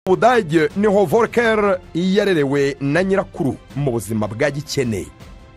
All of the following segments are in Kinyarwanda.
Budage niho Volker yarerewe na nyirakuru mu buzima bwa gikene.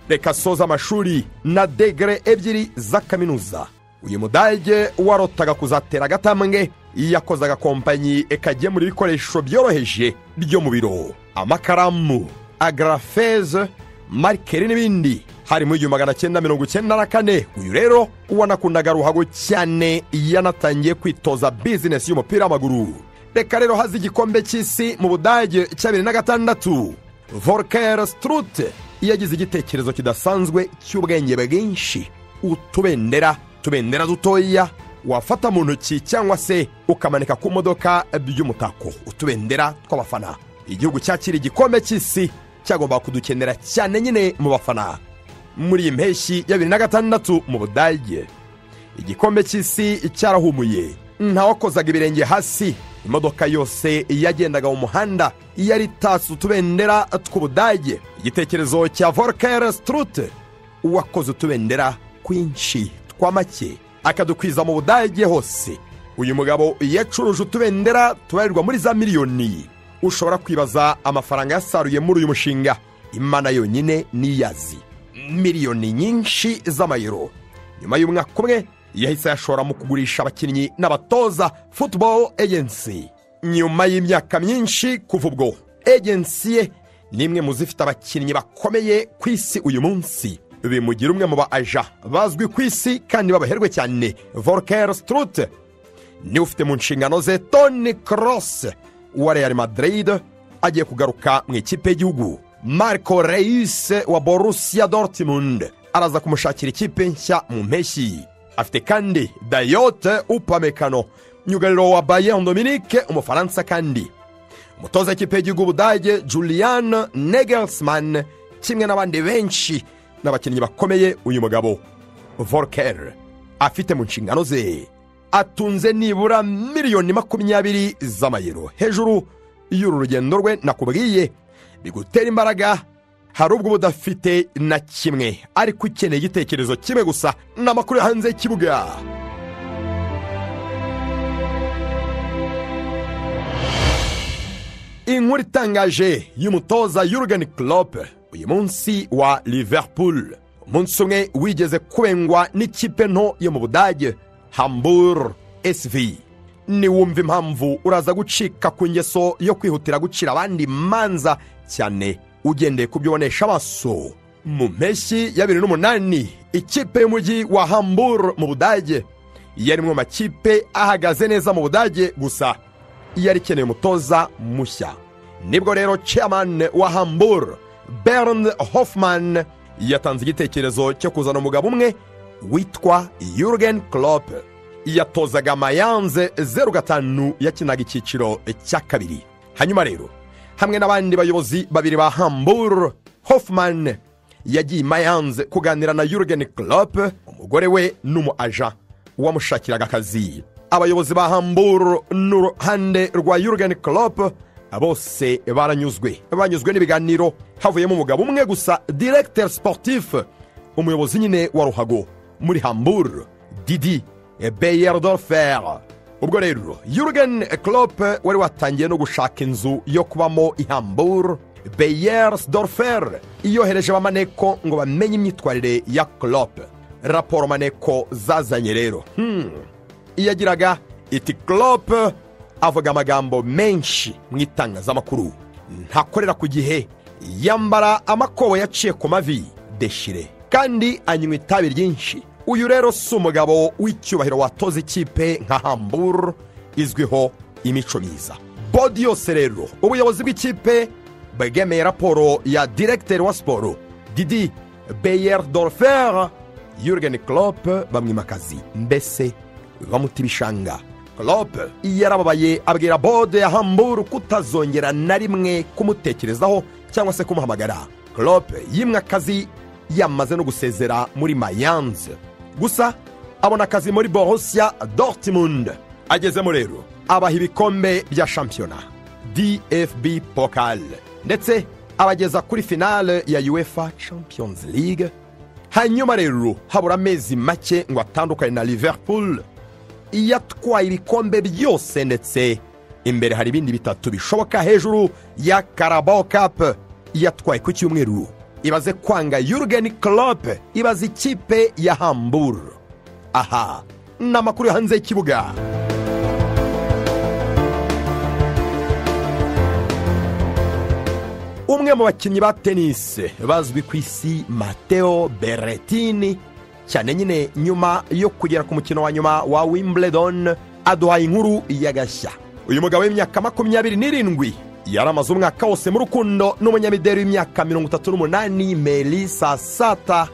Reka asoza amashuri na degree 2 za kaminuza. Uyu mudage warotaga kuzatera agatambwe, yakozaga kompanyi ikagemura ibikoresho byoroheje byo mu biro, amakaramu, agrafeze, marikeri n'ibindi. Hari mu 1994. Uyu rero wanakundaga ruhago cyane, yanatangiye kwitoza bizinesi y'umupira w'amaguru. Reka rero haza igikombe cy'isi mu Budage cya 2006. Volker Struth yagize igitekerezo kidasanzwe cy'ubwenge bwinshi. Utubendera, tubendera dutoya wafata mu ntoki cyangwa se ukamanika ku modoka by'umutako, utubendera tw'abafana. Igihugu cyakira igikombe cy'isi cyagomba kudukenera cyane nyine mu bafana. Muri iyi mpeshyi ya 2006 mu Budage, igikombe cy'isi cyarahumuye, ntawakozaga ibirenge hasi. Imodoka yose yagendaga mu muhanda yari itatse utubendera tw'Ubudage. Igitekerezo cya Volker Struth wakoze utubendera kwinshi twa make akadukwiza mu Budage hose. Uyu mugabo yacuruje utubendera tubarirwa muri za miliyoni. Ushobora kwibaza amafaranga yasaruye muri uyu mushinga, Imana yonyine niyazi. Miliyoni nyinshi z'amayero. Nyuma y'umwaka umwe yahise yashora mu kugurisha abakinnyi n'abatoza Football Agency. Nyuma y'imyaka myinshi kuva ubwo, agency ye ni imwe mu zifite abakinnyi bakomeye ku isi uyu munsi. Bimugira umwe mu ba aja bazwi ku isi kandi babaherwe cyane. Volker Struth niwe ufite mu nshingano ze Toni Kroos wa Real Madrid agiye kugaruka mu ikipe y'igihugu. Marco Reus wa Borussia Dortmund araza kumushakira ikipe nshya mu mpeshyi. Afite kandi Dayot Upamecano, myugariro wa Bayern Dominique umufaransa. Kandi umutoza w'ikipe y'igihugu Budage Julian Nagelsmann, kimwe n'abandi benshi n'abakinnyi bakomeye uyu mugabo Volker afite mu nshingano ze. Atunze nibura miliyoni 20 z'amayero. Hejuru y'uru rugendo rwe nakubwiye bigutera imbaraga, hari ubwo budafite na kimwe ariko ukeneye igitekerezo kimwe gusa. N'amakuru hanze y'ikibuga. Inkuru itangaje y'umutoza Jurgen Klopp uyu munsi wa Liverpool. Umunsi umwe wigeze kubengwa n'ikipe nto yo mu Budage Hamburg SV. Niwumva impamvu uraza gucika ku ngeso yo kwihutira gucira abandi manza cyane ugendeye ku byo ubonesha amaso. Mu mpeshyi ya 2008 ikipe y'umujyi wa Hamburg mu Budage yari mu makipe ahagaze neza mu Budage, gusa yari ikeneye umutoza mushya. Nibwo rero chairman wa Hamburg Bernd Hoffmann yatanze igitekerezo cyo kuzana umugabo umwe witwa Jurgen Klopp. Yatozaga Mayanze 05 yakinaga icyiciro cya kabiri. Hanyuma rero hamwe n'abandi bayobozi babiri ba Hamburg, Hoffmann yagiye Mayanze kuganira na Jurgen Klopp, umugore we n'umu aja wamushakiraga akazi. Abayobozi ba Hamburg n'uruhande rwa Jurgen Klopp bose baranyuzwe, banyuzwe n'ibiganiro. Havuyemo umugabo umwe gusa, directeur sportif, umuyobozi nyine wa ruhago muri Hamburg, Didi Beyerdorfer. Ubwo rero Jurgen Klopp wari watangiye no gushaka inzu yo kubamo i Hamburg, Beyersdorfer yohereje abamaneko ngo bamenye imyitwarire ya Klopp. Raporo maneko zazanye rero iyagiraga iti Klopp avuga amagambo menshi mu itangazamakuru, ntakorera ku gihe, yambara amakobo yaciye ku mavi deshire, kandi anywa itabi ryinshi. Uyu rero si umugabo w'icyubahiro watoza ikipe nka Hamburg izwiho imico myiza. Bodi yose rero ubuyobozi bw'ikipe bwemeye raporo ya directeur wa siporo Didi Beyerdorfer. Jurgen Klopp bamwima akazi, mbese bamuta ibishanga. Klopp yarababaye abwira bode ya Hamburg kutazongera na rimwe kumutekerezaho cyangwa se kumuhamagara. Klopp yimwe akazi yamaze no gusezera muri Mayanze, gusa abona akazi muri Borussia Dortmund. Agezemo rero abaha ibikombe bya shampiyona DFB Pokal, ndetse abageza kuri finale ya UEFA Champions League. Hanyuma rero habura amezi make ngo atandukane na Liverpool yatwaye ibikombe byose ndetse Imbere hari ibindi bitatu bishoboka hejuru ya Carabao Cup yatwaye ku cyumweru. Ibaze kwanga Jurgen Klopp, ibaze ikipe ya Hamburg. Aha ni amakuru yo hanze y'ikibuga. Umwe mu bakinnyi ba tennis bazwi ku isi, Matteo Berrettini, cyane nyine nyuma yo kugera ku mukino wa nyuma wa Wimbledon, aduhaye inkuru y'agashya. Uyu mugabo w'imyaka 27 yaramaze umwaka wose mu rukundo n'umunyamideli w'imyaka 38 Melissa Sata.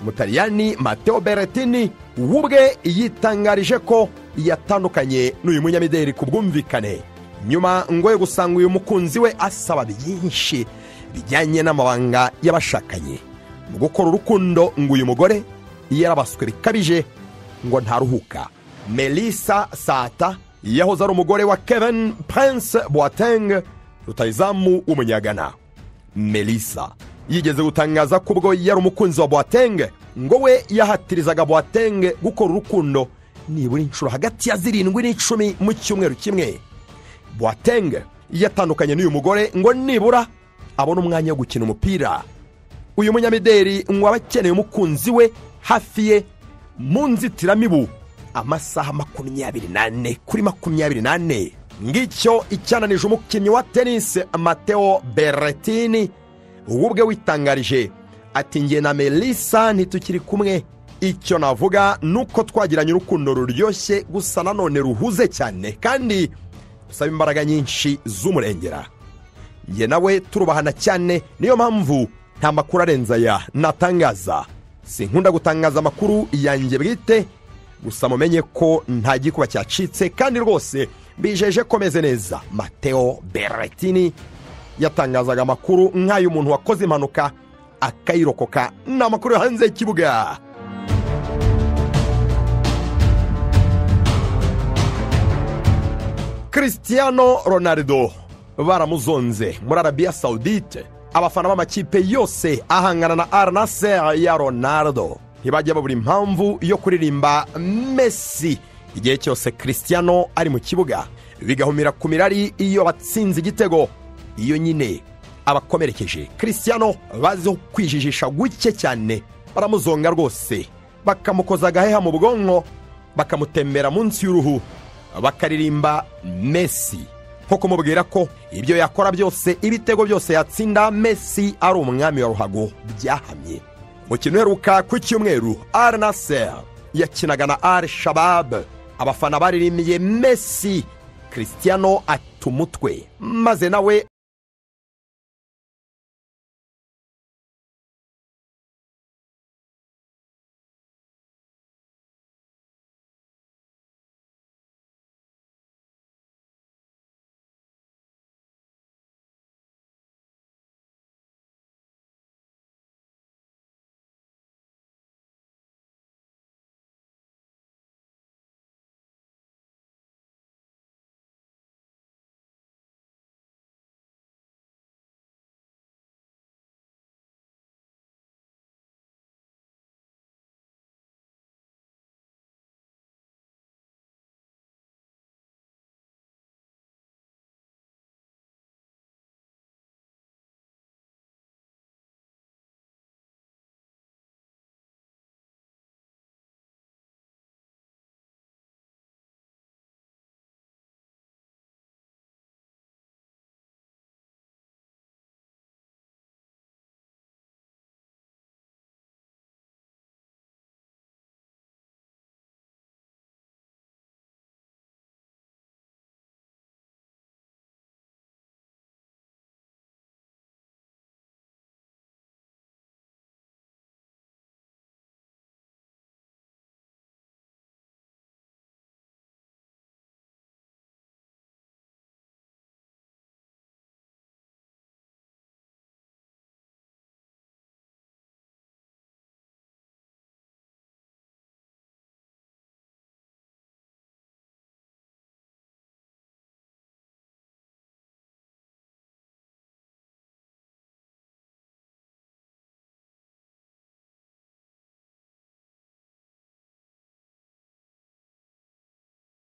Umutaliyani Matteo Berrettini ubwe yitangarije ko yatandukanye n'uyu munyamideli ku bwumvikane, nyuma ngo yo gusanga uyu mukunzi we asaba byinshi bijyanye n'amabanga y'abashakanye. Mu gukora urukundo ngo uyu mugore yarabaswe bikabije ngo ntaruhuka. Melissa Sata yahoze ari umugore wa Kevin Prince Boateng, rutahizamu w'umunyagana. Melissa yigeze gutangaza ko ubwo yari umukunzi wa Boateng ngo we yahatirizaga Boateng gukora urukundo nibura inshuro hagati ya 7 n'10 mu cyumweru kimwe. Boateng yatandukanye n'uyu mugore ngo nibura abone umwanya wo gukina umupira. Uyu munyamideli ngo aba akeneye umukunzi we hafi ye mu nzitiramibu amasaha 24 kuri 24. Ngicyo icyananije umukinnyi wa tennis Matteo Berrettini, ubwe witangarije ati njye na Melissa ntitukiri kumwe. Icyo navuga nuko twagiranye urukundo ruryoshye gusa nanone ruhuze cyane kandi rusaba imbaraga nyinshi z'umurengera. Njye nawe turubahana cyane, niyo mpamvu nta makuru arenze aya natangaza. Sinkunda gutangaza amakuru yanjye bwite, gusa mumenye ko nta gikuba cyacitse kandi rwose bijeje komeze neza. Matteo Berrettini yatangazaga amakuru nk'ay'umuntu wakoze impanuka akayirokoka. Ni amakuru yo hanze y'ikibuga. Cristiano Ronaldo baramuzonze muri Arabia Saudite. Abafana b'amakipe yose ahangana na Al Nassr ya Ronaldo ntibajya babura impamvu yo kuririmba Messi igihe cyose Cristiano ari mu kibuga, bigahumira ku mirari iyo batsinze igitego, iyo nyine abakomerekeje. Cristiano baziho kwijijisha guke cyane, baramuzonga rwose, bakamukoza agaheha mu bwonko, bakamutembera munsi y'uruhu, bakaririmba Messi, nko kumubwira ko ibyo yakora byose, ibitego byose yatsinda, Messi ari umwami wa ruhago byahamye. Mukino uheruka ku cyumweru, Al Nassr yakinaga na Al Shabab. Abafana baririmbye Messi, Cristiano atumutwe maze nawe